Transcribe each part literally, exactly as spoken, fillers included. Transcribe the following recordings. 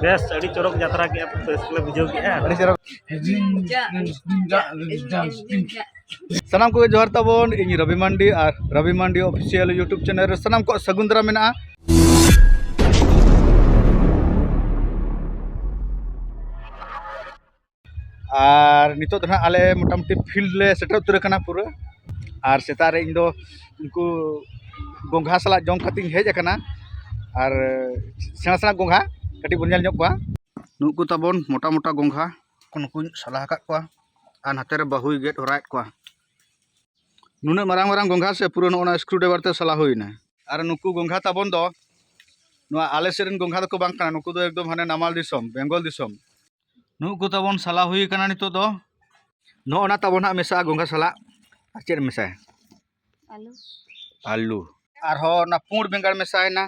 ᱵᱮᱥ, ᱟᱹᱰᱤ ᱪᱚᱨᱚᱠ ᱡᱟᱛᱨᱟ ᱠᱮᱜᱼᱟ ᱯᱮ, ᱵᱮᱥ ᱜᱮᱞᱮ ᱵᱩᱡᱷᱟᱹᱣ ᱠᱮᱜᱼᱟ᱾ ᱟᱹᱰᱤ ᱪᱚᱨᱚᱠ᱾ ᱥᱟᱱᱟᱢ ᱠᱚᱜᱮ ᱡᱚᱦᱟᱨ ᱛᱟᱵᱚᱱ, ᱤᱧ ᱨᱚᱵᱤ ᱢᱟᱱᱰᱤ ᱟᱨ ᱨᱚᱵᱤ ᱢᱟᱱᱰᱤ Official YouTube channel ᱨᱮ ᱥᱟᱱᱟᱢ ᱠᱚᱣᱟᱜ ᱥᱟᱹᱜᱩᱱ ᱫᱟᱨᱟᱢ ᱢᱮᱱᱟᱜᱼᱟ᱾ ᱟᱨ ᱱᱤᱛᱚᱜ ᱫᱚ ᱱᱟᱦᱟᱜ ᱟᱞᱮ ᱢᱚᱴᱟᱢᱩᱴᱤ field ᱞᱮ ᱥᱮᱴᱮᱨ ᱩᱛᱟᱹᱨ ᱟᱠᱟᱱᱟ ᱯᱩᱨᱟᱹ᱾ ᱟᱨ ᱥᱮᱛᱟᱜ ᱨᱮ ᱤᱧ ᱫᱚ ᱩᱱᱠᱩ ᱜᱚᱝᱜᱷᱟ ᱥᱟᱞᱟᱜ ᱡᱚᱢ ᱠᱟᱛᱮᱧ ᱦᱮᱡ ᱟᱠᱟᱱᱟ᱾ ᱟᱨ ᱥᱮᱬᱟ ᱥᱮᱬᱟ ᱜᱚᱝᱜᱷᱟ ᱠᱟᱹᱴᱤᱡ ᱵᱚᱱ ᱧᱮᱞ ᱧᱚᱜ ᱠᱚᱣᱟ᱾ ᱱᱩᱠᱩ ᱛᱟᱵᱚᱱ ᱢᱚᱴᱟ ᱢᱚᱴᱟ ᱜᱚᱝᱜᱷᱟ, ᱱᱩᱠᱩᱧ ᱥᱟᱞᱟ ᱟᱠᱟᱫ ᱠᱚᱣᱟ᱾ ᱟᱨ ᱱᱟᱛᱮ ᱨᱮ ᱵᱟᱹᱦᱩᱭ ᱜᱮᱫ ᱦᱚᱨᱟᱭᱮᱫ ᱠᱚᱣᱟ᱾ ᱱᱩᱱᱟᱹᱜ ᱢᱟᱨᱟᱝ ᱢᱟᱨᱟᱝ ᱜᱚᱝᱜᱷᱟ ᱥᱮ ᱯᱩᱨᱟᱹ ᱱᱚᱜᱼᱚ ᱱᱟ screwdriver ᱛᱮ ᱥᱟᱞᱟ ᱦᱩᱭᱱᱟ᱾ ᱟᱨ ᱱᱩᱠᱩ ᱜᱚᱝᱜᱷᱟ ᱛᱟᱵᱚᱱ ᱫᱚ ᱱᱚᱣᱟ ᱟᱞᱮ ᱥᱮᱫ ᱨᱮᱱ ᱜᱚᱝᱜᱷᱟ ᱫᱚᱠᱚ ᱵᱟᱝ ᱠᱟᱱᱟ, ᱱᱩᱠᱩ ᱫᱚ ᱮᱠᱫᱚᱢ ᱦᱟᱱᱮ ᱱᱟᱢᱟᱞ ᱫᱤᱥᱚᱢ, ᱵᱮᱝᱜᱚᱞ ᱫᱤᱥᱚᱢ᱾ ᱱᱩᱠᱩ ᱛᱟᱵᱚᱱ ᱥᱟᱞᱟ ᱦᱩᱭ ᱟᱠᱟᱱᱟ ᱱᱤᱛᱚᱜ ᱫᱚ᱾ ᱱᱚᱜᱼᱚ ᱱᱟ ᱛᱟᱵᱚᱱ ᱦᱟᱸᱜ ᱢᱮᱥᱟᱜᱼᱟ ᱜᱚᱝᱜᱷᱟ ᱥᱟᱞᱟᱜ᱾ ᱟᱨ ᱪᱮᱫ ᱮᱢ ᱢᱮᱥᱟᱭᱟ? ᱟᱞᱩ᱾ ᱟᱞᱩ᱾ ᱟᱨᱦᱚᱸ ᱚᱱᱟ ᱯᱩᱸᱰ ᱵᱮᱸᱜᱟᱲ ᱢᱮᱥᱟᱭᱮᱱᱟ,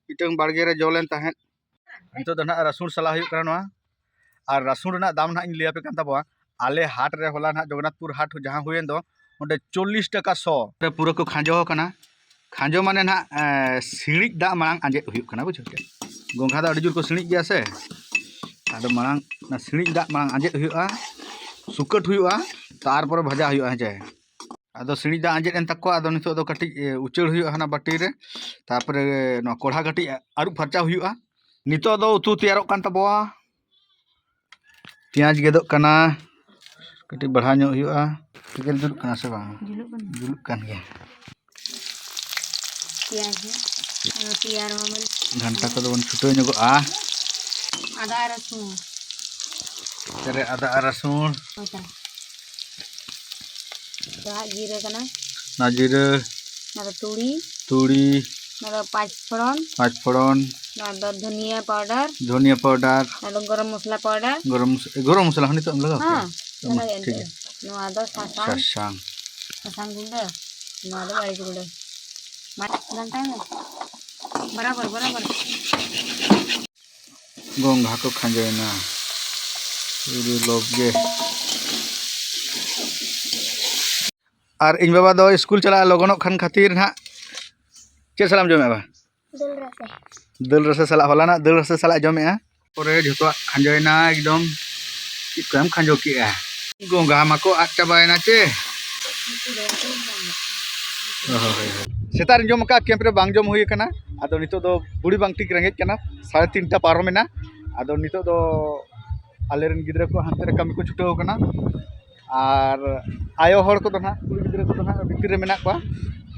ᱢᱤᱫᱴᱟᱝ ᱵᱟᱲᱜᱮ ᱨᱮ ᱡᱚ ᱞᱮᱱ ᱛᱟᱦᱮᱸᱫ᱾ ᱱᱤᱛᱚᱜ ᱫᱚ ᱱᱟᱦᱟᱜ ᱨᱟᱹᱥᱩᱱ ᱥᱟᱞᱟ ᱦᱩᱭᱩᱜ ᱠᱟᱱᱟ ᱱᱚᱣᱟ᱾ ᱟᱨ ᱨᱟᱹᱥᱩᱱ ᱨᱮᱱᱟᱜ ᱫᱟᱢ ᱱᱟᱦᱟᱜ ᱤᱧ ᱞᱟᱹᱭ ᱟᱯᱮ ᱠᱟᱱ ᱛᱟᱵᱚᱣᱟ᱾ ᱟᱞᱮ ᱦᱟᱴ ᱨᱮ ᱦᱚᱞᱟ ᱱᱟᱦᱟᱜ ᱡᱚᱜᱚᱱᱱᱟᱛᱷᱯᱩᱨ ᱦᱟᱴ ᱡᱟᱦᱟᱸ ᱦᱩᱭᱮᱱ ᱫᱚ, ᱚᱸᱰᱮ ᱪᱚᱞᱞᱤᱥ ᱴᱟᱠᱟ ᱥᱚ᱾ ᱯᱩᱨᱟᱹ ᱠᱚ ᱠᱷᱟᱸᱡᱚ ᱟᱠᱟᱱᱟ᱾ ᱠᱷᱟᱸᱡᱚ ᱢᱟᱱᱮ ᱱᱟᱦᱟᱜ, ᱮ, ᱥᱤᱬᱤᱡ ᱫᱟᱜ ᱢᱟᱲᱟᱝ ᱟᱸᱡᱮᱫ ᱦᱩᱭᱩᱜ ᱠᱟᱱᱟ, ᱵᱩᱡᱷᱟᱹᱣ ᱠᱮᱫ? ᱜᱚᱝᱜᱷᱟ ᱫᱚ ᱟᱹᱰᱤ ᱡᱳᱨ ᱠᱚ ᱥᱤᱬᱤᱡ ᱜᱮᱭᱟ ᱥᱮ, ᱟᱫᱚ ᱢᱟᱲᱟᱝ ᱚᱱᱟ ᱥᱤᱬᱤᱡ ᱫᱟᱜ ᱢᱟᱲᱟᱝ ᱟᱸᱡᱮᱫ ᱦᱩᱭᱩᱜᱼᱟ, ᱥᱩᱠᱟᱹᱴ ᱦᱩᱭᱩᱜᱼᱟ, ᱛᱟᱨᱯᱚᱨᱮ ᱵᱷᱟᱡᱟ ᱦᱩᱭᱩᱜᱼᱟ, ᱦᱮᱸ ᱪᱮ? ᱟᱫᱚ ᱥᱤᱬᱤᱡ ᱫᱟᱜ ᱟᱸᱡᱮᱫ ᱮᱱ ᱛᱟᱠᱚᱣᱟ, ᱟᱫᱚ ᱱᱤᱛᱚᱜ ᱫᱚ ᱠᱟᱹᱴᱤᱡ, ᱮ, ᱩᱪᱟᱹᱲ ᱦᱩᱭᱩᱜᱼᱟ ᱦᱟᱱᱟ ᱵᱟᱹᱴᱤ ᱨᱮ, ᱛᱟᱨᱯᱚᱨᱮ ᱱᱚᱣᱟ ᱠᱚᱲᱦᱟ ᱠᱟᱹᱴᱤᱡ ᱟᱹᱨᱩᱵ ᱯᱷᱟᱨᱪᱟ ᱦᱩᱭᱩᱜᱼᱟ᱾ ᱱᱤᱛᱚᱜ ᱫᱚ ᱩᱛᱩ ᱛᱮᱭᱟᱨᱚᱜ ᱠᱟᱱ ᱛᱟᱵᱚᱣᱟ᱾ ᱯᱮᱸᱭᱟᱡᱽ ᱜᱮᱫᱚᱜ ᱠᱟᱱᱟ, ᱠᱟᱹᱴᱤᱡ ᱵᱟᱲᱦᱟᱣ ᱧᱚᱜ ᱦᱩᱭᱩᱜᱼᱟ᱾ ᱴᱷᱤᱠᱟᱹ ᱡᱩᱞᱩᱜ ᱠᱟᱱᱟ ᱥᱮ ᱵᱟᱝ? ᱡᱩᱞᱩᱜ ᱠᱟᱱᱟ᱾ ᱡᱩᱞᱩᱜ ᱠᱟᱱ ᱜᱮᱭᱟ᱾ ᱯᱮᱸᱭᱟᱡᱽ ᱦᱚᱸ, ᱟᱨ ᱯᱮᱸᱭᱟᱡᱽ ᱦᱚᱸ ᱢᱟᱹᱨᱤᱪ᱾ ᱜᱷᱟᱱᱴᱟ ᱠᱚᱫᱚ ᱵᱚᱱ ᱪᱷᱩᱴᱟᱹᱣ ᱧᱚᱜᱚᱜᱼᱟ᱾ ᱟᱫᱟ ᱟᱨ ᱨᱟᱹᱥᱩᱱ᱾ ᱱᱚᱛᱮ ᱨᱮ ᱟᱫᱟ ᱟᱨ ᱨᱟᱹᱥᱩᱱ᱾ ᱦᱳᱭ ᱛᱚ᱾ ᱱᱚᱣᱟ ᱡᱤᱨᱟᱹ ᱠᱟᱱᱟ᱾ ᱱᱚᱣᱟ ᱡᱤᱨᱟᱹ᱾ ᱱᱚᱣᱟ ᱫᱚ ᱛᱩᱲᱤ᱾ ᱛᱩᱲᱤ᱾ ᱱᱚᱣᱟ ᱫᱚ ᱯᱟᱸᱪ ᱯᱷᱚᱲᱚᱱ᱾ ᱯᱟᱸᱪ ᱯᱷᱚᱲᱚᱱ᱾ ᱱᱚᱣᱟ ᱫᱚ ᱫᱷᱩᱱᱤᱭᱟᱹ powder᱾ ᱫᱷᱩᱱᱤᱭᱟᱹ powder᱾ ᱱᱚᱣᱟ ᱫᱚ ᱜᱚᱨᱚᱢ ᱢᱚᱥᱞᱟ powder᱾ ᱜᱚᱨᱚᱢ ᱢᱚᱥ-, ᱜᱚᱨᱚᱢ ᱢᱚᱥᱞᱟ ᱦᱚᱸ ᱱᱤᱛᱚᱜ ᱮᱢ ᱞᱟᱜᱟᱣ ᱠᱮᱫᱟ? ᱦᱮᱸ, ᱞᱟᱜᱟᱣ ᱮᱫ ᱴᱷᱤᱠ ᱜᱮᱭᱟ᱾ ᱜᱮᱭᱟ᱾ ᱱᱚᱣᱟ ᱫᱚ ᱥᱟᱥᱟᱝ᱾ ᱥᱟᱥᱟᱝ᱾ ᱥᱟᱥᱟᱝ ᱜᱩᱸᱰᱟᱹ᱾ ᱱᱚᱣᱟ ᱫᱚ ᱢᱟᱹᱨᱤᱪ ᱜᱩᱸᱰᱟᱹ᱾ ᱢᱟ, ᱜᱷᱟᱱᱴᱟᱭ ᱢᱮ᱾ ᱵᱚᱨᱟᱵᱚᱨ, ᱵᱚᱨᱟᱵᱚᱨ᱾ ᱜᱚᱝᱜᱷᱟ ᱠᱚ ᱠᱷᱟᱸᱡᱚᱭᱮᱱᱟ᱾ ᱯᱩᱨᱟᱹ ᱞᱚᱵ ᱜᱮ᱾ ᱟᱨ ᱤᱧ ᱵᱟᱵᱟ ᱫᱚ ᱥᱠᱩᱞ ᱪᱟᱞᱟᱜ ᱞᱚᱜᱚᱱᱚᱜ ᱠᱷᱟᱱ ᱠᱷᱟᱹᱛᱤᱨ ᱱᱟᱦᱟᱜ ᱪᱮᱫ ᱥᱟᱞᱟᱜ ᱮᱢ ᱡᱚᱢᱮᱫᱼᱟ ᱵᱟ? ᱫᱟᱹᱞ ᱨᱟᱥᱮ᱾ ᱫᱟᱹᱞ ᱨᱟᱥᱮ ᱥᱟᱞᱟᱜ, ᱦᱚᱞᱟᱱᱟᱜ ᱫᱟᱹᱞ ᱨᱟᱥᱮ ᱥᱟᱞᱟᱜ ᱡᱚᱢᱮᱫᱼᱟ᱾ ᱯᱚᱨᱮ ᱡᱷᱚᱛᱚᱣᱟᱜ ᱠᱷᱟᱸᱡᱚᱭᱮᱱᱟ ᱮᱠᱫᱚᱢ᱾ ᱪᱮᱫ ᱠᱚ ᱮᱢ ᱠᱷᱟᱸᱡᱚ ᱠᱮᱜᱼᱟ? ᱜᱚᱸᱜᱷᱟ ᱢᱟᱠᱚ ᱟᱫ ᱪᱟᱵᱟᱭᱮᱱᱟ ᱪᱮ? ᱦᱳᱭ, ᱦᱳᱭ, ᱦᱳᱭ᱾ ᱥᱮᱛᱟᱜ ᱨᱮᱧ ᱡᱚᱢ ᱟᱠᱟᱫ, ᱠᱮᱢᱯ ᱨᱮ ᱵᱟᱝ ᱡᱚᱢ ᱦᱩᱭ ᱟᱠᱟᱱᱟ᱾ ᱟᱫᱚ ᱱᱤᱛᱚᱜ ᱫᱚ ᱵᱩᱲᱤ ᱵᱟᱝ ᱴᱷᱤᱠ ᱨᱮᱸᱜᱮᱡ ᱠᱟᱱᱟ, ᱥᱟᱲᱮ ᱛᱤᱱᱴᱟ ᱯᱟᱨᱚᱢᱮᱱᱟ᱾ ᱟᱫᱚ ᱱᱤᱛᱚᱜ ᱫᱚ ᱟᱞᱮᱨᱮᱱ ᱜᱤᱫᱽᱨᱟᱹ ᱠᱚ ᱦᱟᱱᱛᱮ ᱨᱮ ᱠᱟᱹᱢᱤ ᱠᱚ ᱪᱷᱩᱴᱟᱹᱣ ᱟᱠᱟᱱᱟ᱾ ᱟᱨ ᱟᱭᱳ ᱦᱚᱲ ᱠᱚᱫᱚ ᱱᱟᱦᱟᱜ, ᱠᱩᱲᱤ ᱜᱤᱫᱽᱨᱟᱹ ᱠᱚᱫᱚ ᱱᱟᱦᱟᱜ ᱵᱷᱤᱛᱤᱨ ᱨᱮ ᱢᱮᱱᱟᱜ ᱠᱚᱣᱟ᱾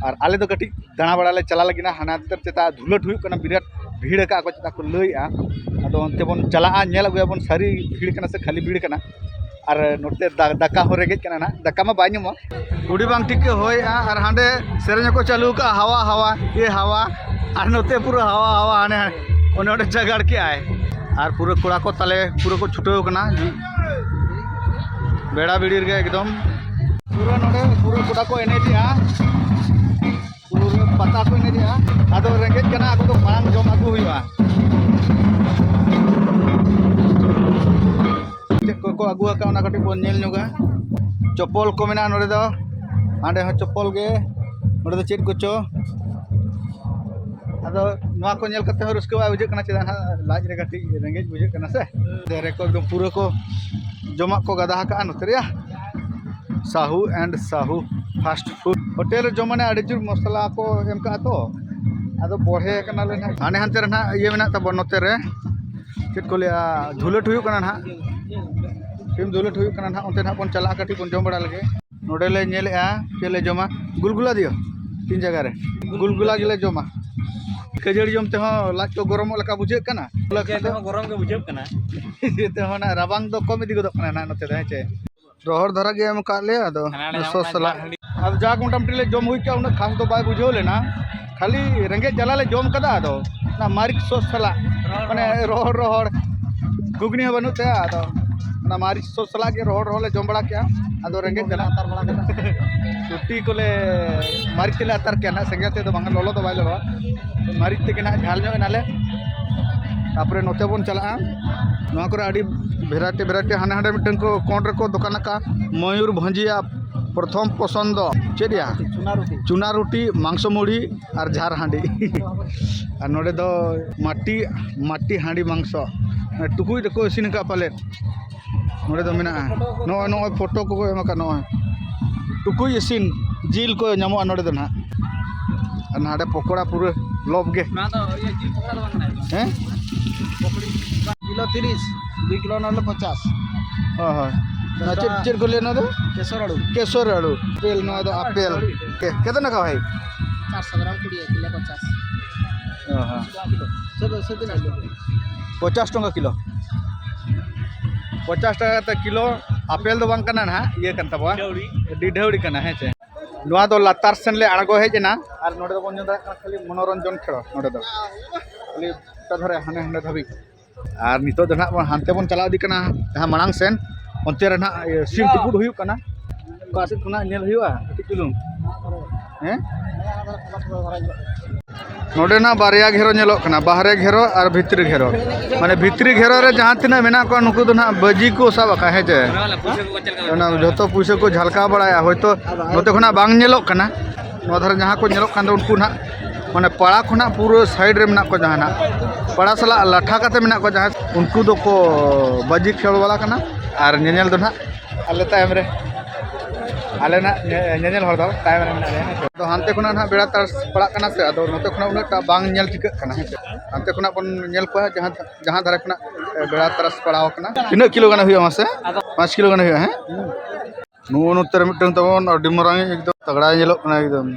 ᱟᱨ ᱟᱞᱮ ᱫᱚ ᱠᱟᱹᱴᱤᱡ ᱫᱟᱬᱟ ᱵᱟᱲᱟ ᱞᱮ ᱪᱟᱞᱟᱣ ᱞᱟᱹᱜᱤᱫ ᱱᱟᱦᱟᱜ, ᱦᱟᱱᱟ ᱛᱮ ᱪᱮᱛᱟ ᱫᱷᱩᱞᱟᱹᱴ ᱦᱩᱭᱩᱜ ᱠᱟᱱᱟ, ᱵᱤᱨᱟᱴ ᱵᱷᱤᱲ ᱟᱠᱟᱫ ᱠᱚ ᱪᱮᱛᱟ ᱠᱚ ᱞᱟᱹᱭᱮᱜᱼᱟ᱾ ᱟᱫᱚ ᱚᱱᱛᱮ ᱵᱚᱱ ᱪᱟᱞᱟᱜᱼᱟ, ᱧᱮᱞ ᱟᱹᱜᱩᱭᱟᱵᱚᱱ ᱥᱟᱹᱨᱤ ᱵᱷᱤᱲ ᱠᱟᱱᱟ ᱥᱮ ᱠᱷᱟᱹᱞᱤ ᱵᱷᱤᱲ ᱠᱟᱱᱟ᱾ ᱟᱨ ᱱᱚᱛᱮ ᱫᱟ-, ᱫᱟᱠᱟ ᱦᱚᱸ ᱨᱮᱸᱜᱮᱡ ᱠᱟᱱᱟ ᱱᱟᱦᱟᱜ, ᱫᱟᱠᱟ ᱢᱟ ᱵᱟᱭ ᱧᱟᱢᱚᱜᱼᱟ᱾ ᱵᱩᱲᱤ ᱵᱟᱝ ᱴᱷᱤᱠ ᱜᱮ ᱦᱚᱭᱮᱜᱼᱟ ᱟᱨ ᱦᱟᱸᱰᱮ ᱥᱮᱨᱮᱧ ᱦᱚᱸᱠᱚ ᱪᱟᱹᱞᱩ ᱟᱠᱟᱫᱼᱟ, ᱦᱟᱣᱟ ᱦᱟᱣᱟ ᱮ ᱦᱟᱣᱟ᱾ ᱟᱨ ᱱᱚᱛᱮ ᱯᱩᱨᱟᱹ ᱦᱟᱣᱟ ᱦᱟᱣᱟ, ᱦᱟᱱᱮ ᱚᱱᱮ ᱚᱸᱰᱮ ᱡᱟᱜᱟᱲ ᱠᱮᱜᱼᱟᱭ᱾ ᱟᱨ ᱯᱩᱨᱟᱹ ᱠᱚᱲᱟ ᱠᱚ ᱛᱟᱞᱮ ᱯᱩᱨᱟᱹ ᱠᱚ ᱪᱷᱩᱴᱟᱹᱣ ᱠᱟᱱᱟ ᱵᱮᱲᱟ ᱵᱤᱲᱤ ᱨᱮᱜᱮ ᱮᱠᱫᱚᱢ᱾ ᱯᱩᱨᱟᱹ ᱱᱚᱰᱮ ᱯᱩᱨᱟᱹ ᱠᱚᱲᱟ ᱠᱚ ᱮᱱᱮᱡᱮᱜᱼᱟ, ᱯᱩᱨᱟᱹ ᱯᱟᱛᱟ ᱠᱚ ᱮᱱᱮᱡᱮᱜᱼᱟ᱾ ᱟᱫᱚ ᱨᱮᱸᱜᱮᱡ ᱠᱟᱱᱟ, ᱟᱠᱚ ᱫᱚ ᱢᱟᱲᱟᱝ ᱡᱚᱢ ᱟᱹᱜᱩ ᱦᱩᱭᱩᱜᱼᱟ᱾ ᱪᱮᱫ ᱠᱚᱠᱚ ᱟᱹᱜᱩ ᱟᱠᱟᱫ, ᱚᱱᱟ ᱠᱟᱹᱴᱤᱡ ᱵᱚᱱ ᱧᱮᱞ ᱧᱚᱜᱟ᱾ ᱪᱚᱯᱚᱞ ᱠᱚ ᱢᱮᱱᱟᱜᱼᱟ ᱱᱚᱰᱮ ᱫᱚ, ᱦᱟᱸᱰᱮ ᱦᱚᱸ ᱪᱚᱯᱚᱞ ᱜᱮ, ᱱᱚᱰᱮ ᱫᱚ ᱪᱮᱫ ᱠᱚᱪᱚ᱾ ᱟᱫᱚ ᱱᱚᱣᱟ ᱠᱚ ᱧᱮᱞ ᱠᱟᱛᱮ ᱦᱚᱸ ᱨᱟᱹᱥᱠᱟᱹ ᱵᱟᱭ ᱵᱩᱡᱷᱟᱹᱜ ᱠᱟᱱᱟ, ᱪᱮᱫᱟᱜ ᱱᱟᱦᱟᱜ ᱞᱟᱡ ᱨᱮ ᱠᱟᱹᱴᱤᱡ ᱨᱮᱸᱜᱮᱡ ᱵᱩᱡᱷᱟᱹᱜ ᱠᱟᱱᱟ ᱥᱮ᱾ ᱫᱟᱨᱮ ᱠᱚ ᱮᱠᱫᱚᱢ ᱯᱩᱨᱟᱹ ᱠᱚ ᱡᱚᱢᱟᱜ ᱠᱚ ᱜᱟᱫᱟ ᱟᱠᱟᱫᱼᱟ ᱱᱚᱛᱮ ᱨᱮᱭᱟᱜ᱾ ᱥᱟᱦᱩ and Sahu fast food hotel ᱨᱮ ᱡᱚᱢ ᱢᱟᱱᱮ ᱟᱹᱰᱤ ᱡᱳᱨ ᱢᱚᱥᱞᱟ ᱠᱚ ᱮᱢ ᱠᱟᱜᱼᱟ ᱛᱚ, ᱟᱫᱚ ᱵᱚᱲᱦᱮ ᱠᱟᱱᱟᱞᱮ ᱱᱟᱦᱟᱜ᱾ ᱦᱟᱱᱮ ᱦᱟᱱᱛᱮ ᱨᱮ ᱱᱟᱦᱟᱜ ᱤᱭᱟᱹ ᱢᱮᱱᱟᱜ ᱛᱟᱵᱚᱱ ᱱᱚᱛᱮ ᱨᱮ, ᱪᱮᱫ ᱠᱚ ᱞᱟᱹᱭᱟ, ᱫᱷᱩᱞᱟᱹᱴ ᱦᱩᱭᱩᱜ ᱠᱟᱱᱟ ᱱᱟᱦᱟᱜ᱾ ᱥᱤᱢ ᱫᱷᱩᱞᱟᱹᱴ ᱦᱩᱭᱩᱜ ᱠᱟᱱᱟ ᱱᱟᱦᱟᱜ, ᱚᱱᱛᱮ ᱱᱟᱦᱟᱜ ᱵᱚᱱ ᱪᱟᱞᱟᱜᱼᱟ, ᱠᱟᱹᱴᱤᱡ ᱵᱚᱱ ᱡᱚᱢ ᱵᱟᱲᱟ ᱞᱮᱜᱮ᱾ ᱱᱚᱰᱮ ᱞᱮ ᱧᱮᱞᱮᱜᱼᱟ, ᱪᱮᱫ ᱞᱮ ᱡᱚᱢᱟ? ᱜᱩᱞᱜᱩᱞᱟ ᱫᱤᱭᱳ, ᱛᱤᱱ ᱡᱟᱭᱜᱟ ᱨᱮ ᱜᱩᱞᱜᱩᱞᱟ ᱜᱮᱞᱮ ᱡᱚᱢᱟ᱾ ᱠᱷᱟᱹᱡᱟᱹᱲᱤ ᱡᱚᱢ ᱛᱮᱦᱚᱸ ᱞᱟᱡ ᱠᱚ ᱜᱚᱨᱚᱢᱚᱜ ᱞᱮᱠᱟ ᱵᱩᱡᱷᱟᱹᱜ ᱠᱟᱱᱟ᱾ ᱮᱱᱛᱮ ᱨᱮᱦᱚᱸ ᱜᱚᱨᱚᱢ ᱜᱮ ᱵᱩᱡᱷᱟᱹᱜ ᱠᱟᱱᱟ᱾ ᱤᱭᱟᱹ ᱛᱮᱦᱚᱸ ᱱᱟᱜ ᱨᱟᱵᱟᱝ ᱫᱚ ᱠᱚᱢ ᱤᱫᱤ ᱜᱚᱫᱚᱜ ᱠᱟᱱᱟ ᱱᱟᱜ ᱱᱚᱛᱮ ᱫᱚ, ᱦᱮᱸ ᱪᱮ? ᱨᱚᱦᱚᱲ ᱫᱷᱟᱨᱟ ᱜᱮ ᱮᱢ ᱟᱠᱟᱫ ᱞᱮᱭᱟ, ᱟᱫᱚ ᱦᱟᱱᱟ ᱞᱮ ᱥᱚᱥ ᱧᱟᱢᱚᱜ ᱠᱟᱱᱟ ᱥᱟᱞᱟᱜ᱾ ᱡᱷᱟᱞ ᱦᱟᱺᱰᱤ᱾ ᱟᱫᱚ ᱡᱟᱠ ᱢᱚᱴᱟᱢᱩᱴᱤ ᱞᱮ ᱡᱚᱢ ᱦᱩᱭ ᱠᱮᱜᱼᱟ, ᱩᱱᱟᱹᱜ ᱠᱷᱟᱥ ᱫᱚ ᱵᱟᱭ ᱵᱩᱡᱷᱟᱹᱣ ᱞᱮᱱᱟ, ᱠᱷᱟᱹᱞᱤ ᱨᱮᱸᱜᱮᱡ ᱡᱟᱞᱟ ᱞᱮ ᱡᱚᱢ ᱠᱟᱫᱟ᱾ ᱟᱫᱚ ᱚᱱᱟ ᱢᱟᱹᱨᱤᱪ ᱥᱚᱥ ᱥᱟᱞᱟᱜ, ᱨᱚᱦᱚᱲ ᱢᱟᱱᱮ ᱨᱚᱦᱚᱲ᱾ ᱨᱚᱦᱚᱲ ᱨᱚᱦᱚᱲ ᱜᱷᱩᱜᱽᱱᱤ ᱦᱚᱸ ᱵᱟᱹᱱᱩᱜ ᱛᱟᱭᱟ, ᱟᱫᱚ ᱚᱱᱟ ᱢᱟᱹᱨᱤᱪ ᱥᱚᱥ ᱥᱟᱞᱟᱜ ᱜᱮ ᱨᱚᱦᱚᱲ ᱨᱚᱦᱚᱲ ᱞᱮ ᱡᱚᱢ ᱵᱟᱲᱟ ᱠᱮᱜᱼᱟ᱾ ᱟᱫᱚ ᱨᱮᱸᱜᱮᱡ ᱡᱟᱞᱟ ᱟᱛᱟᱨ ᱵᱟᱲᱟ ᱠᱮᱫᱟ᱾ ᱨᱩᱴᱤ ᱠᱚᱞᱮ ᱢᱟᱹᱨᱤᱪ ᱛᱮᱞᱮ ᱟᱛᱟᱨ ᱠᱮᱜᱼᱟ ᱱᱟᱜ, ᱥᱮᱸᱜᱮᱞ ᱛᱮᱫᱚ ᱵᱟᱝ, ᱞᱚᱞᱚ ᱫᱚ ᱵᱟᱭ ᱞᱚᱞᱚᱣᱟ᱾ ᱢᱟᱹᱨᱤᱪ ᱛᱮᱜᱮ ᱱᱟᱜ ᱡᱷᱟᱞ ᱧᱚᱜ ᱮᱱᱟᱞᱮ᱾ ᱛᱟᱨᱯᱚᱨᱮ ᱱᱚᱛᱮ ᱵᱚᱱ ᱪᱟᱞᱟᱜᱼᱟ᱾ ᱱᱚᱣᱟ ᱠᱚᱨᱮ ᱟᱹᱰᱤ variety variety, ᱦᱟᱱᱮ ᱦᱟᱸᱰᱮ ᱢᱤᱫᱴᱟᱝ ᱠᱚ ᱠᱚᱬ ᱨᱮᱠᱚ ᱫᱚᱠᱟᱱ ᱟᱠᱟᱫ ᱢᱚᱭᱩᱨ ᱵᱷᱚᱸᱡᱤᱭᱟ ᱯᱨᱚᱛᱷᱚᱢ ᱯᱚᱥᱚᱱᱫ ᱫᱚ ᱪᱮᱫ ᱭᱟ? ᱪᱩᱱᱟ ᱨᱩᱴᱤ᱾ ᱪᱩᱱᱟ ᱨᱩᱴᱤ, ᱢᱟᱝᱥᱚ ᱢᱩᱲᱤ ᱟᱨ ᱡᱷᱟᱨ ᱦᱟᱺᱰᱤ᱾ ᱟᱨ ᱱᱚᱰᱮ ᱫᱚ ᱢᱟᱴᱤ, ᱢᱟᱴᱤ ᱦᱟᱺᱰᱤ ᱢᱟᱝᱥᱚ᱾ ᱴᱩᱠᱩᱡ ᱨᱮᱠᱚ ᱤᱥᱤᱱ ᱟᱠᱟᱫ ᱯᱟᱞᱮᱫ᱾ ᱱᱚᱰᱮ ᱫᱚ ᱢᱮᱱᱟᱜᱼᱟ᱾ ᱱᱚᱜᱼᱚᱭ, ᱱᱚᱜᱼᱚᱭ ᱯᱷᱳᱴᱳ ᱠᱚᱠᱚ ᱮᱢ ᱟᱠᱟᱫ, ᱱᱚᱜᱼᱚᱭ ᱴᱩᱠᱩᱡ ᱤᱥᱤᱱ ᱡᱤᱞ ᱠᱚ ᱧᱟᱢᱚᱜᱼᱟ ᱱᱚᱰᱮ ᱫᱚ ᱱᱟᱦᱟᱜ᱾ ᱟᱨ ᱱᱟᱰᱮ ᱯᱚᱠᱚᱲᱟ ᱯᱩᱨᱟᱹ ᱞᱚᱵ ᱜᱮ᱾ ᱱᱚᱣᱟ ᱫᱚ ᱤᱭᱟᱹ ᱡᱤᱞ ᱯᱚᱠᱚᱲᱟ ᱫᱚ ᱵᱟᱝ ᱠᱟᱱᱟ᱾ ᱦᱮᱸ? ᱠᱤᱞᱳ ᱛᱤᱨᱤᱥ, ᱫᱩᱭ ᱠᱤᱞᱳ ᱚᱱᱟ ᱦᱤᱞᱳᱜ ᱯᱚᱧᱪᱟᱥ᱾ ᱦᱳᱭ, ᱦᱳᱭ᱾ ᱱᱚᱣᱟ ᱪᱮᱫ, ᱪᱮᱫ ᱠᱚ ᱞᱟᱹᱭᱟ ᱱᱚᱣᱟ ᱫᱚ? ᱠᱮᱥᱚᱨ ᱟᱹᱲᱩ᱾ ᱠᱮᱥᱚᱨ ᱟᱹᱲᱩ᱾ ᱟᱯᱮᱞ, ᱱᱚᱣᱟ ᱫᱚ ᱟᱯᱮᱞ᱾ ᱪᱮᱫ, ᱪᱮᱫ ᱱᱟᱠᱷᱟ ᱵᱷᱟᱭ? ᱪᱟᱨᱥᱚ ᱜᱨᱟᱢ ᱠᱩᱲᱤ, ᱠᱤᱞᱳ ᱯᱚᱧᱪᱟᱥ᱾ ᱚ, ᱦᱚᱸ᱾ ᱥᱮ ᱫᱚ, ᱥᱮ ᱛᱤᱱᱟᱹᱜ ᱠᱤᱞᱳ? ᱯᱚᱧᱪᱟᱥ ᱴᱟᱠᱟ ᱠᱤᱞᱳ᱾ ᱯᱚᱧᱪᱟᱥ ᱴᱟᱠᱟ ᱠᱟᱛᱮ ᱠᱤᱞᱳ᱾ ᱟᱯᱮᱞ ᱫᱚ ᱵᱟᱝ ᱠᱟᱱᱟ ᱱᱟᱦᱟᱜ, ᱤᱭᱟᱹ ᱠᱟᱱ ᱛᱟᱵᱚᱣᱟ᱾ ᱰᱤᱰᱷᱟᱹᱣᱲᱤ᱾ ᱰᱤᱰᱷᱟᱹᱣᱲᱤ ᱠᱟᱱᱟ, ᱦᱮᱸ ᱪᱮ? ᱱᱚᱣᱟ ᱫᱚ ᱞᱟᱛᱟᱨ ᱥᱮᱱ ᱞᱮ ᱟᱬᱜᱚ ᱦᱮᱡ ᱮᱱᱟ, ᱟᱨ ᱱᱚᱰᱮ ᱫᱚᱵᱚᱱ ᱧᱮᱞ ᱫᱟᱲᱮᱭᱟᱜ ᱠᱟᱱᱟ ᱠᱷᱟᱹᱞᱤ ᱢᱚᱱᱳᱨᱚᱧᱡᱚᱱ ᱠᱷᱮᱲᱚ᱾ ᱱᱚᱰᱮ ᱫᱚ ᱠᱷᱟᱹᱞᱤ ᱚᱠᱟ ᱫᱷᱟᱨᱮ, ᱦᱟᱱᱮ ᱦᱟᱸᱰᱮ ᱫᱷᱟᱹᱵᱤᱡ᱾ ᱟᱨ ᱱᱤᱛᱚᱜ ᱫᱚ ᱱᱟᱦᱟᱜ ᱵᱚᱱ ᱦᱟᱱᱛᱮ ᱵᱚᱱ ᱪᱟᱞᱟᱣ ᱤᱫᱤᱜ ᱠᱟᱱᱟ, ᱡᱟᱦᱟᱸ ᱢᱟᱲᱟᱝ ᱥᱮᱱ, ᱚᱱᱛᱮ ᱨᱮ ᱱᱟᱦᱟᱜ, ᱤᱭᱟᱹ, ᱥᱤᱢ ᱛᱩᱯᱩᱫ ᱦᱩᱭᱩᱜ ᱠᱟᱱᱟ᱾ ᱚᱠᱟ ᱥᱮᱫ ᱠᱷᱚᱱᱟᱜ ᱧᱮᱞ ᱦᱩᱭᱩᱜᱼᱟ ᱠᱟᱹᱴᱤᱡ ᱪᱩᱞᱩᱝ? ᱦᱮᱸ? ᱱᱚᱰᱮ ᱱᱟᱜ ᱵᱟᱨᱭᱟ ᱜᱷᱮᱨᱚ ᱧᱮᱞᱚᱜ ᱠᱟᱱᱟ, ᱵᱟᱦᱨᱮ ᱜᱷᱮᱨᱚ ᱟᱨ ᱵᱷᱤᱛᱨᱤ ᱜᱷᱮᱨᱚ᱾ ᱢᱟᱱᱮ, ᱵᱷᱤᱛᱨᱤ ᱜᱷᱮᱨᱚ ᱨᱮ ᱡᱟᱦᱟᱸ ᱛᱤᱱᱟᱹᱜ ᱢᱮᱱᱟᱜ ᱠᱚᱣᱟ, ᱱᱩᱠᱩ ᱫᱚ ᱱᱟᱜ ᱵᱟᱹᱡᱤ ᱠᱚ ᱥᱟᱵ ᱟᱠᱟᱫ, ᱦᱮᱸ ᱪᱮ? ᱚᱱᱟ ᱡᱷᱚᱛᱚ ᱯᱩᱭᱥᱟᱹ ᱠᱚ ᱡᱷᱟᱞᱠᱟᱣ ᱵᱟᱲᱟᱭᱟ, ᱦᱚᱭᱛᱳ ᱱᱚᱛᱮ ᱠᱷᱚᱱᱟᱜ ᱵᱟᱝ ᱧᱮᱞᱚᱜ ᱠᱟᱱᱟ᱾ ᱱᱚᱣᱟ ᱫᱷᱟᱨᱮ ᱡᱟᱦᱟᱸ ᱠᱚ ᱧᱮᱞᱚᱜ ᱠᱟᱱ ᱫᱚ, ᱩᱱᱠᱩ ᱱᱟᱜ, ᱢᱟᱱᱮ, ᱯᱟᱲᱟ ᱠᱷᱚᱱᱟᱜ ᱯᱩᱨᱟᱹ ᱥᱟᱭᱤᱰ ᱨᱮ ᱢᱮᱱᱟᱜ ᱠᱚᱣᱟ, ᱡᱟᱦᱟᱸ ᱱᱟᱜ ᱯᱟᱲᱟ ᱥᱟᱞᱟᱜ ᱞᱟᱴᱷᱟ ᱠᱟᱛᱮ ᱢᱮᱱᱟᱜ ᱠᱚᱣᱟ, ᱡᱟᱦᱟᱸ, ᱩᱱᱠᱩ ᱫᱚᱠᱚ ᱵᱟᱹᱡᱤ ᱠᱷᱮᱞ ᱵᱟᱞᱟ ᱠᱟᱱᱟ᱾ ᱟᱨ ᱧᱮᱧᱮᱞ ᱫᱚ ᱱᱟᱜ ᱟᱞᱮ ᱛᱟᱭᱚᱢ ᱨᱮ, ᱟᱞᱮ ᱱᱟᱜ ᱧᱮ-, ᱧᱮᱧᱮᱞ ᱦᱚᱲ ᱫᱚ ᱛᱟᱭᱚᱢ ᱨᱮ ᱢᱮᱱᱟᱜ ᱞᱮᱭᱟ, ᱦᱮᱸ ᱥᱮ᱾ ᱟᱫᱚ ᱦᱟᱱᱛᱮ ᱠᱷᱚᱱᱟᱜ ᱱᱟᱜ ᱵᱮᱲᱟ ᱛᱟᱨᱟᱥ ᱯᱟᱲᱟᱜ ᱠᱟᱱᱟ ᱥᱮ, ᱟᱫᱚ ᱱᱚᱛᱮ ᱠᱷᱚᱱᱟᱜ ᱩᱱᱟᱹᱜ ᱴᱟ ᱵᱟᱝ ᱧᱮᱞ ᱴᱷᱤᱠᱟᱹᱜ ᱠᱟᱱᱟ, ᱦᱮᱸ ᱥᱮ᱾ ᱦᱟᱱᱛᱮ ᱠᱷᱚᱱᱟᱜ ᱵᱚᱱ ᱧᱮᱞ ᱠᱚᱣᱟ, ᱡᱟᱦᱟᱸ, ᱡᱟᱦᱟᱸ ᱫᱷᱟᱨᱮ ᱠᱷᱚᱱᱟᱜ, ᱮ, ᱵᱮᱲᱟ ᱛᱟᱨᱟᱥ ᱯᱟᱲᱟᱣ ᱠᱟᱱᱟ᱾ ᱛᱤᱱᱟᱹᱜ ᱠᱤᱞᱳ ᱜᱟᱱ ᱦᱩᱭᱩᱜᱼᱟ ᱢᱟᱥᱮ? ᱯᱟᱸᱪ ᱠᱤᱞᱳ ᱜᱟᱱ ᱦᱩᱭᱩᱜᱼᱟ, ᱦᱮᱸ? ᱱᱚᱜᱼᱚ ᱱᱚᱛᱮ ᱨᱮ ᱢᱤᱫᱴᱟᱝ ᱛᱟᱵᱚᱱ ᱟᱹᱰᱤ ᱢᱟᱨᱟᱝ, ᱮᱠᱫᱚᱢ ᱛᱟᱜᱲᱟᱭ ᱧᱮᱞᱚᱜ ᱠᱟᱱᱟ ᱮᱠᱫᱚᱢ᱾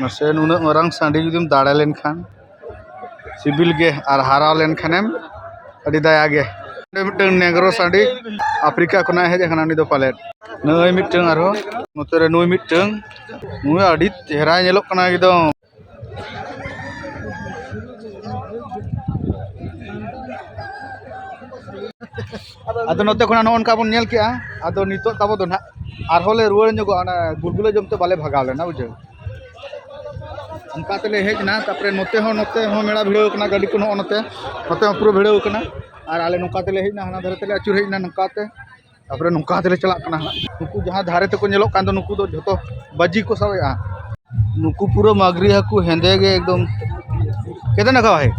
ᱢᱟᱥᱮ, ᱱᱩᱱᱟᱹᱜ ᱢᱟᱨᱟᱝ ᱥᱟᱺᱰᱤ ᱡᱩᱫᱤᱢ ᱫᱟᱲᱮ ᱞᱮᱱᱠᱷᱟᱱ, ᱥᱤᱵᱤᱞ ᱜᱮ, ᱟᱨ ᱦᱟᱨᱟ ᱞᱮᱱᱠᱷᱟᱱᱮᱢ ᱟᱹᱰᱤ ᱫᱟᱭᱟ ᱜᱮ᱾ ᱚᱸᱰᱮ ᱢᱤᱫᱴᱟᱝ ᱱᱮᱜᱨᱳ ᱥᱟᱺᱰᱤ, ᱟᱯᱷᱨᱤᱠᱟ ᱠᱷᱚᱱᱟᱜ ᱦᱮᱡ ᱟᱠᱟᱱᱟ ᱩᱱᱤ ᱫᱚ ᱯᱟᱞᱮᱫ᱾ ᱱᱩᱭ ᱢᱤᱫᱴᱟᱝ ᱟᱨᱦᱚᱸ, ᱱᱚᱛᱮ ᱨᱮ ᱱᱩᱭ ᱢᱤᱫᱴᱟᱝ, ᱱᱩᱭ ᱟᱹᱰᱤ ᱪᱮᱦᱨᱟᱭ ᱧᱮᱞᱚᱜ ᱠᱟᱱᱟ ᱮᱠᱫᱚᱢ᱾ ᱟᱫᱚ ᱱᱚᱛᱮ ᱠᱷᱚᱱᱟᱜ ᱱᱚᱜᱼᱚ ᱱᱚᱝᱠᱟ ᱵᱚᱱ ᱧᱮᱞ ᱠᱮᱜᱼᱟ᱾ ᱟᱫᱚ ᱱᱤᱛᱚᱜ ᱛᱟᱵᱚ ᱫᱚ ᱱᱟᱦᱟᱜ ᱟᱨᱦᱚᱸ ᱞᱮ ᱨᱩᱣᱟᱹᱲ ᱧᱚᱜᱚᱜᱼᱟ, ᱚᱱᱟ ᱜᱩᱞᱜᱩᱞᱟᱹ ᱡᱚᱢ ᱛᱮ ᱵᱟᱞᱮ ᱵᱷᱟᱜᱟᱣ ᱞᱮᱱᱟ, ᱵᱩᱡᱷᱟᱹᱣ᱾ ᱚᱱᱠᱟ ᱛᱮᱞᱮ ᱦᱮᱡ ᱮᱱᱟ, ᱛᱟᱨᱯᱚᱨᱮ ᱱᱚᱛᱮ ᱦᱚᱸ, ᱱᱚᱛᱮ ᱦᱚᱸ ᱢᱮᱞᱟ ᱵᱷᱤᱲᱟᱹᱣ ᱠᱟᱱᱟ, ᱜᱟᱹᱰᱤ ᱠᱚ ᱱᱚᱜᱼᱚ ᱱᱚᱛᱮ, ᱱᱚᱛᱮ ᱦᱚᱸ ᱯᱩᱨᱟᱹ ᱵᱷᱤᱲᱟᱹᱣ ᱠᱟᱱᱟ᱾ ᱟᱨ ᱟᱞᱮ ᱱᱚᱝᱠᱟ ᱛᱮᱞᱮ ᱦᱮᱡ ᱮᱱᱟ, ᱦᱟᱱᱟ ᱫᱷᱟᱨᱮ ᱛᱮᱞᱮ ᱟᱹᱪᱩᱨ ᱦᱮᱡ ᱮᱱᱟ ᱱᱚᱝᱠᱟ ᱛᱮ, ᱛᱟᱨᱯᱚᱨᱮ ᱱᱚᱝᱠᱟ ᱛᱮᱞᱮ ᱪᱟᱞᱟᱜ ᱠᱟᱱᱟ ᱦᱟᱸᱜ᱾ ᱱᱩᱠᱩ ᱡᱟᱦᱟᱸ ᱫᱷᱟᱨᱮ ᱛᱮᱠᱚ ᱧᱮᱞᱚᱜ ᱠᱟᱱ ᱫᱚ, ᱱᱩᱠᱩ ᱫᱚ ᱡᱷᱚᱛᱚ ᱵᱟᱹᱡᱤ ᱠᱚ ᱥᱟᱵ ᱮᱜᱼᱟ᱾ ᱱᱩᱠᱩ ᱯᱩᱨᱟᱹ ᱢᱟᱜᱽᱨᱤ ᱦᱟᱹᱠᱩ ᱦᱮᱸᱫᱮ ᱜᱮ ᱮᱠᱫᱚᱢ᱾ ᱠᱮᱛᱮ ᱱᱟᱠᱷᱟ ᱵᱷᱟᱭ?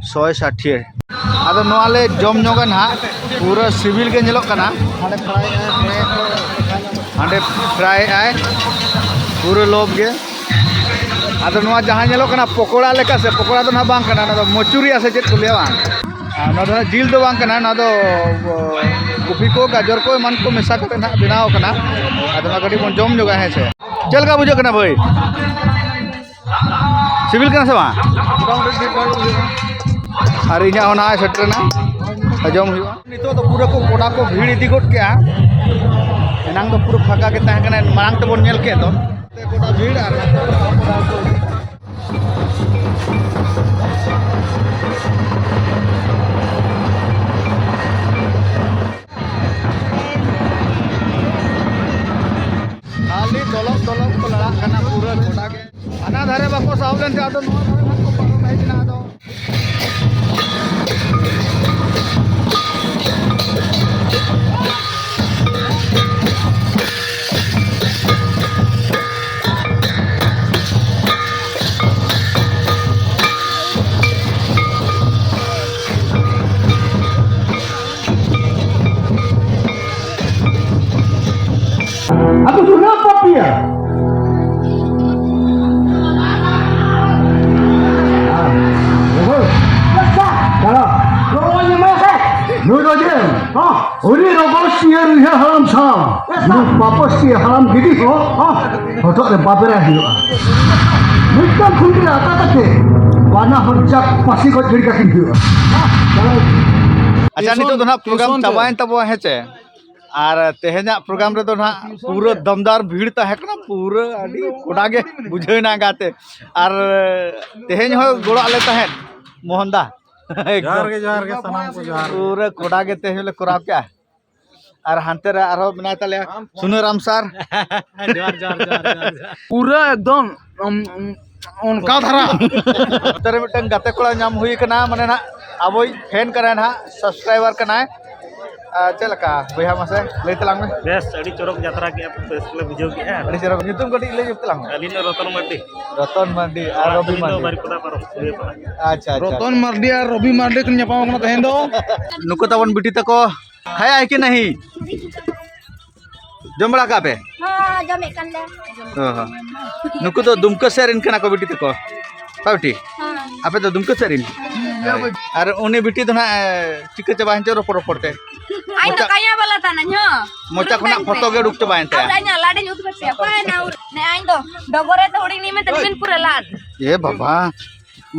ᱥᱚᱭ ᱥᱟᱴᱷᱤᱭᱟᱹ᱾ ᱟᱫᱚ ᱱᱚᱣᱟ ᱞᱮ ᱡᱚᱢ ᱧᱚᱜᱟ ᱱᱟᱦᱟᱜ, ᱯᱩᱨᱟᱹ ᱥᱤᱵᱤᱞ ᱜᱮ ᱧᱮᱞᱚᱜ ᱠᱟᱱᱟ᱾ ᱦᱟᱸᱰᱮ ᱯᱷᱨᱟᱭ ᱟᱭ, ᱯᱷᱨᱟᱭ ᱟᱭ᱾ ᱦᱟᱸᱰᱮ ᱯᱷᱨᱟᱭ ᱟᱭ, ᱯᱩᱨᱟᱹ ᱞᱳᱵᱷ ᱜᱮ᱾ ᱟᱫᱚ ᱱᱚᱣᱟ ᱡᱟᱦᱟᱸ ᱧᱮᱞᱚᱜ ᱠᱟᱱᱟ ᱯᱚᱠᱚᱲᱟ ᱞᱮᱠᱟ, ᱥᱮ ᱯᱚᱠᱚᱲᱟ ᱫᱚ ᱱᱟᱦᱟᱜ ᱵᱟᱝ ᱠᱟᱱᱟ, ᱱᱚᱣᱟ ᱫᱚ ᱢᱚᱪᱩᱨᱤᱭᱟ ᱥᱮ ᱪᱮᱫ ᱠᱚ ᱞᱟᱹᱭᱟ ᱵᱟᱝ? ᱟᱨ ᱱᱚᱣᱟ ᱫᱚ ᱱᱟᱦᱟᱜ ᱡᱤᱞ ᱫᱚ ᱵᱟᱝ ᱠᱟᱱᱟ, ᱱᱚᱣᱟ ᱫᱚ ᱠᱚᱯᱷᱤ ᱠᱚ, ᱜᱟᱡᱚᱨ ᱠᱚ, ᱮᱢᱟᱱ ᱠᱚ ᱢᱮᱥᱟ ᱠᱟᱛᱮ ᱱᱟᱦᱟᱜ ᱵᱮᱱᱟᱣ ᱠᱟᱱᱟ᱾ ᱟᱫᱚ ᱱᱚᱣᱟ ᱠᱟᱹᱴᱤᱡ ᱵᱚᱱ ᱡᱚᱢ ᱧᱚᱜᱟ, ᱦᱮᱸ ᱥᱮ᱾ ᱪᱮᱫ ᱞᱮᱠᱟ ᱵᱩᱡᱷᱟᱹᱜ ᱠᱟᱱᱟ ᱵᱷᱟᱹᱭ? ᱥᱤᱵᱤᱞ ᱠᱟᱱᱟ ᱥᱮ ᱵᱟᱝ? ᱢᱚᱴᱟᱢᱩᱴᱤ ᱴᱷᱤᱠ ᱴᱷᱟᱠ ᱵᱩᱡᱷᱟᱹᱜ ᱠᱟᱱᱟ᱾ ᱟᱨ ᱤᱧᱟᱹᱜ ᱦᱚᱸ ᱱᱚᱜᱼᱚᱭ ᱥᱮᱴᱮᱨᱮᱱᱟ, ᱡᱚᱢ ᱦᱩᱭᱩᱜᱼᱟ᱾ ᱱᱤᱛᱚᱜ ᱫᱚ ᱯᱩᱨᱟᱹ ᱠᱚ ᱠᱚᱰᱟ ᱠᱚ ᱵᱷᱤᱲ ᱤᱫᱤ ᱜᱚᱫ ᱠᱮᱜᱼᱟ᱾ ᱮᱱᱟᱝ ᱫᱚ ᱯᱩᱨᱟᱹ ᱯᱷᱟᱸᱠᱟ ᱜᱮ ᱛᱟᱦᱮᱸ ᱠᱟᱱᱟ, ᱢᱟᱲᱟᱝ ᱛᱮᱵᱚᱱ ᱧᱮᱞ ᱠᱮᱫ ᱫᱚ᱾ ᱠᱚᱰᱟ ᱵᱷᱤᱲ ᱟᱨ ᱠᱷᱟᱹᱞᱤ ᱫᱚᱞᱚᱵ ᱫᱚᱞᱚᱵ ᱠᱚ ᱞᱟᱲᱟᱜ ᱠᱟᱱᱟ ᱯᱩᱨᱟᱹ ᱠᱚᱰᱟ ᱜᱮ᱾ ᱦᱟᱱᱟ ᱫᱷᱟᱨᱮ ᱵᱟᱠᱚ ᱥᱟᱵ ᱞᱮᱱ ᱛᱮ ᱟᱫᱚ ᱱᱚᱣᱟ ᱫᱷᱟᱨᱮ ᱠᱷᱚᱱ ᱠᱚ ᱯᱟᱨᱚᱢ ᱦᱮᱡ ᱮᱱᱟ᱾ ᱟᱫᱚ ᱟᱫᱚ ᱫᱩᱨᱜᱟᱹ ᱯᱟᱯᱤᱭᱟ᱾ ᱪᱟᱞᱟᱣ᱾ ᱱᱩᱭ ᱫᱚ ᱡᱮ, ᱦᱚᱸ, ᱩᱱᱤ ᱨᱚᱜᱚᱥᱤᱭᱟᱹ ᱨᱩᱭᱦᱟᱹ ᱦᱟᱲᱟᱢ ᱥᱟᱶ, ᱱᱩᱭ ᱯᱟᱯᱚᱥᱤᱭᱟᱹ ᱦᱟᱲᱟᱢ ᱜᱤᱫᱤ ᱦᱚᱸ, ᱦᱚᱸ, ᱦᱚᱴᱚᱜ ᱨᱮ ᱵᱟᱵᱮᱨᱟᱭ ᱦᱩᱭᱩᱜᱼᱟ᱾ ᱢᱤᱫᱴᱟᱝ ᱠᱷᱩᱱᱴᱤ ᱨᱮ ᱟᱠᱟ ᱠᱟᱛᱮ ᱵᱟᱱᱟ ᱦᱚᱲ ᱡᱟᱠ ᱯᱟᱹᱥᱤ ᱜᱚᱡ ᱜᱤᱰᱤ ᱠᱟᱠᱤᱱ ᱦᱩᱭᱩᱜᱼᱟ᱾ ᱟᱪᱪᱷᱟ, ᱱᱤᱛᱚᱜ ᱫᱚ ᱱᱟᱦᱟᱜ ᱯᱨᱳᱜᱨᱟᱢ ᱪᱟᱵᱟᱭᱮᱱ ᱛᱟᱵᱚᱣᱟ, ᱦᱮᱸ ᱪᱮ? ᱟᱨ ᱛᱮᱦᱮᱧᱟᱜ ᱯᱨᱳᱜᱨᱟᱢ ᱨᱮᱫᱚ ᱱᱟᱦᱟᱜ ᱯᱩᱨᱟᱹ ᱫᱚᱢᱫᱟᱨ ᱵᱷᱤᱲ ᱛᱟᱦᱮᱸ ᱠᱟᱱᱟ, ᱯᱩᱨᱟᱹ ᱟᱹᱰᱤ ᱠᱚᱰᱟ ᱜᱮ ᱵᱩᱡᱷᱟᱹᱣ ᱮᱱᱟ ᱜᱟᱛᱮ᱾ ᱟᱨ ᱛᱮᱦᱮᱧ ᱦᱚᱸ ᱜᱚᱲᱚ ᱟᱞᱮ ᱛᱟᱦᱮᱸᱫ ᱢᱳᱦᱚᱱ ᱫᱟ᱾ ᱡᱚᱦᱟᱨ ᱜᱮ, ᱡᱚᱦᱟᱨ ᱜᱮ, ᱥᱟᱱᱟᱢ ᱠᱚ ᱡᱚᱦᱟᱨ ᱜᱮ᱾ ᱯᱩᱨᱟᱹ ᱠᱚᱰᱟ ᱜᱮ ᱛᱮᱦᱮᱧ ᱞᱮ ᱠᱚᱨᱟᱣ ᱠᱮᱜᱼᱟ᱾ ᱟᱨ ᱦᱟᱱᱛᱮ ᱨᱮ ᱟᱨᱦᱚᱸ ᱢᱮᱱᱟᱭ ᱛᱟᱞᱮᱭᱟ ᱥᱩᱱᱟᱹᱨᱟᱢ ᱥᱟᱨ᱾ ᱡᱚᱦᱟᱨ, ᱡᱚᱦᱟᱨ, ᱡᱚᱦᱟᱨ, ᱡᱚᱦᱟᱨ, ᱡᱚᱦᱟᱨ᱾ ᱯᱩᱨᱟᱹ ᱮᱠᱫᱚᱢ, ᱩᱢ, ᱩᱢ, ᱚᱱᱠᱟ ᱫᱷᱟᱨᱟ᱾ ᱱᱚᱛᱮ ᱨᱮ ᱢᱤᱫᱴᱟᱝ ᱜᱟᱛᱮ ᱠᱚᱲᱟ ᱧᱟᱢ ᱦᱩᱭ ᱠᱟᱱᱟ, ᱢᱟᱱᱮ ᱱᱟᱦᱟᱜ ᱟᱵᱚᱭᱤᱡ ᱯᱷᱮᱱ ᱠᱟᱱᱟᱭ ᱱᱟᱦᱟᱜ, ᱥᱟᱵᱥᱠᱨᱟᱭᱵᱟᱨ ᱠᱟᱱᱟᱭ᱾ ᱟᱨ ᱪᱮᱫ ᱞᱮᱠᱟ ᱵᱚᱭᱦᱟ, ᱢᱟᱥᱮ ᱞᱟᱹᱭ ᱛᱟᱞᱟᱝ ᱢᱮ᱾ ᱵᱮᱥ, ᱟᱹᱰᱤ ᱪᱚᱨᱚᱠ ᱡᱟᱛᱨᱟ ᱠᱮᱜᱼᱟ ᱯᱮ, ᱵᱮᱥ ᱜᱮᱞᱮ ᱵᱩᱡᱷᱟᱹᱣ ᱠᱮᱜᱼᱟ᱾ ᱟᱹᱰᱤ ᱪᱚᱨᱚᱠ᱾ ᱧᱩᱛᱩᱢ ᱠᱟᱹᱴᱤᱡ ᱞᱟᱹᱭ ᱧᱚᱜ ᱛᱟᱞᱟᱝ ᱢᱮ᱾ ᱟᱹᱞᱤᱧ ᱫᱚ ᱨᱚᱛᱚᱱ ᱢᱟᱨᱰᱤ᱾ ᱨᱚᱛᱚᱱ ᱢᱟᱨᱰᱤ ᱟᱨ ᱚᱲᱟᱜ ᱨᱚᱵᱤ ᱛᱟᱹᱞᱤᱧ ᱫᱚ ᱢᱟᱨᱰᱤ᱾ ᱵᱟᱨᱤᱯᱟᱫᱟ ᱯᱟᱨᱚᱢ, ᱥᱩᱨᱤᱭᱟᱹᱯᱟᱲᱟ᱾ ᱟᱪᱪᱷᱟ, ᱟᱪᱪᱷᱟ, ᱨᱚᱛᱚᱱ ᱟᱪᱪᱷᱟ᱾ ᱢᱟᱨᱰᱤ ᱟᱨ ᱨᱚᱵᱤ ᱢᱟᱨᱰᱤ ᱠᱤᱱ ᱧᱟᱯᱟᱢ ᱠᱟᱱᱟ ᱛᱮᱦᱮᱧ ᱫᱚ᱾ ᱱᱩᱠᱩ ᱛᱟᱵᱚᱱ ᱵᱤᱴᱤ ᱛᱟᱠᱚ, ᱠᱷᱟᱭᱟ ᱦᱮ ᱠᱤ ᱱᱟᱦᱤ? ᱡᱚᱢ ᱵᱟᱲᱟ ᱠᱟᱜ ᱯᱮ? ᱦᱚᱸ, ᱡᱚᱢᱮᱫ ᱠᱟᱱ ᱞᱮ᱾ ᱦᱚᱸ, ᱦᱚᱸ᱾ ᱱᱩᱠᱩ ᱫᱚ ᱫᱩᱢᱠᱟᱹ ᱥᱮᱫ ᱨᱮᱱ ᱠᱟᱱᱟ ᱠᱚ ᱵᱤᱴᱤ ᱛᱟᱠᱚ᱾ ᱦᱮᱸ ᱵᱤᱴᱤ? ᱦᱮᱸ᱾ ᱟᱯᱮ ᱫᱚ ᱫᱩᱢᱠᱟᱹ ᱥᱮᱫ ᱨᱮᱱ? ᱦᱳᱭ᱾ ᱟᱨ ᱩᱱᱤ ᱵᱤᱴᱤ ᱫᱚ ᱱᱟᱦᱟᱜ, ᱮ, ᱪᱤᱠᱟᱹ ᱪᱟᱵᱟᱭᱮᱱ ᱪᱚ ᱨᱚᱯᱚᱲ ᱨᱚᱯᱚᱲ ᱛᱮ᱾ ᱟᱡ ᱫᱚ ᱢᱚᱪᱟ, ᱠᱟᱭᱟ ᱵᱟᱞᱟ ᱛᱟᱱᱟᱧ, ᱦᱚᱸ᱾ ᱢᱚᱪᱟ ᱠᱷᱚᱱᱟᱜ ᱯᱷᱚᱛᱚ ᱜᱮ ᱩᱰᱩᱠ ᱪᱟᱵᱟᱭᱮᱱ ᱛᱟᱭᱟ᱾ ᱟᱨ ᱤᱧᱟᱹᱜ ᱞᱟᱰ ᱤᱧ ᱩᱫᱩᱜ ᱟᱯᱮᱭᱟ᱾ ᱚᱠᱟᱭᱮᱱᱟ ᱩᱨ-, ᱱᱮ ᱟᱡ ᱫᱚ ᱰᱚᱜᱚᱨ ᱨᱮ ᱛᱷᱚᱲᱤ ᱱᱤᱢᱮ ᱛᱟᱹᱠᱤᱱ ᱯᱩᱨᱟᱹ ᱞᱟᱰ᱾ ᱮ ᱵᱟᱵᱟ,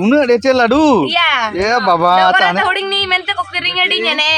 ᱩᱱᱟᱹᱜ ᱰᱷᱮᱨ ᱪᱮ ᱞᱟᱹᱰᱩ? ᱤᱭᱟ᱾ ᱮ ᱵᱟᱵᱟ, ᱰᱚᱜᱚᱨ ᱨᱮ ᱛᱟᱦᱞᱮ᱾ ᱛᱷᱚᱲᱤ ᱱᱤᱢᱮ ᱛᱮ ᱠᱚ ᱠᱤᱨᱤᱧ ᱟᱹᱰᱤ ᱧᱮᱱᱮ᱾